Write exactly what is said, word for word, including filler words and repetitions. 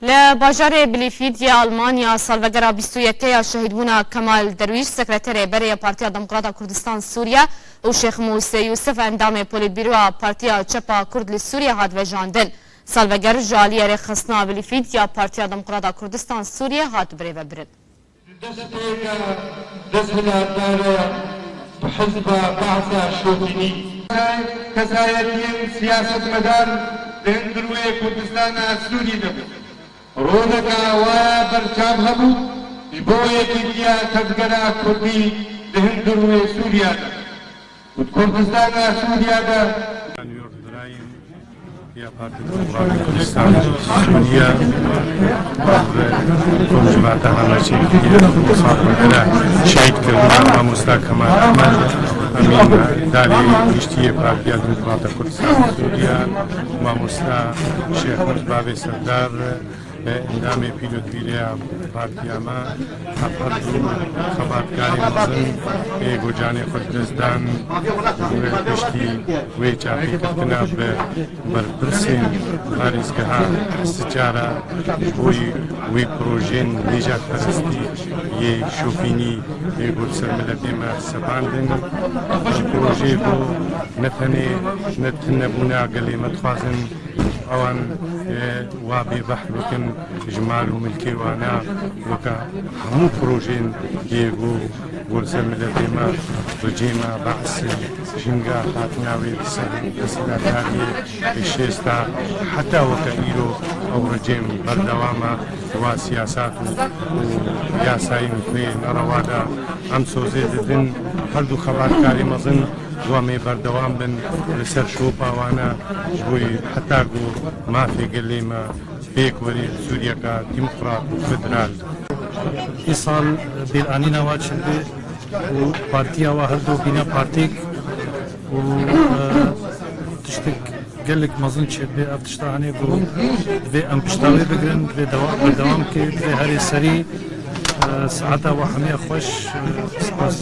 Li bajarê Bielefeld yê Almanya salvegera bîst û yekê ya şehîdbûna Kemal Derwîş, sekreterê berê ya Partiya Demokrata Kurdistan Sûriye û Şêx Mûse Yûsif, endamê Polîtbîroya Partiya Çepa Kurd li Sûriye hat vejandin. Salveger ji aliyê rêxistina Bielefeld ya Partiya Demokrata Kurdistan Sûriye hat birêvebirin. Destpêka desthilatdara bi hizba Behsa şopînî. Kesayetiyên siyasetmedar di hundirûyê Kurdistana Sûrî de bû. Roleka waya berçav hebû ji bo yekîtiya tevgera Kurdî di hundirûyê Sûriya de. Û di Kurdistana Sûriya de. Ya Partî Demokratîk Kurdistan Sûriye ve komcivata hanaçî Musafirkira şehîd kirina mamosta Kemal Ehmed Emîn, dalê giştî yê Partiya Demokrata Kurdistan Sûriye, mamosta Şêx Micbabê Serdar, endamê pîlotbîrê ya partiya me, ev her du xebatkarê mezin ê ku canê xwe ji dest dan, wê piştî wê çapîkirtina bi berpirsên parêzgeha Sicara ji bo wî projeyên nîjadperestî yê şopînî ê ku li ser miletê me sepandin. Ev projeyê ku ne tenê ne tunebûna gelê me dixwazin, ewan, e, wa bêbehr bikin ji mal û milkê wana, weke hemû projeyên yê ku, ku li ser miletê me, ricê me, behs, jinga hatina wê, ser desthilatdariyê şêsta, heta weke îro ew ricên berdewam e, wa siyasat û, û yasayên wê nerewa de em sozê didin, her du xebatkarê mezin. Wa me berdewam bin li ser şopa wana ji bo heta ku mafê gelê me pêk werê Sûriyeka demokrat û federal. Îsal bîranîna wa çi dibe û partiya wa her du bîne partîk û, e, tiştek gelek mezin çêdibe. Ev tişta hene ku divê em pişta wê bigirin, divê dewa-, berdewam ke, divê herê serî, e, saeta wa hemiya xweş, e, spas.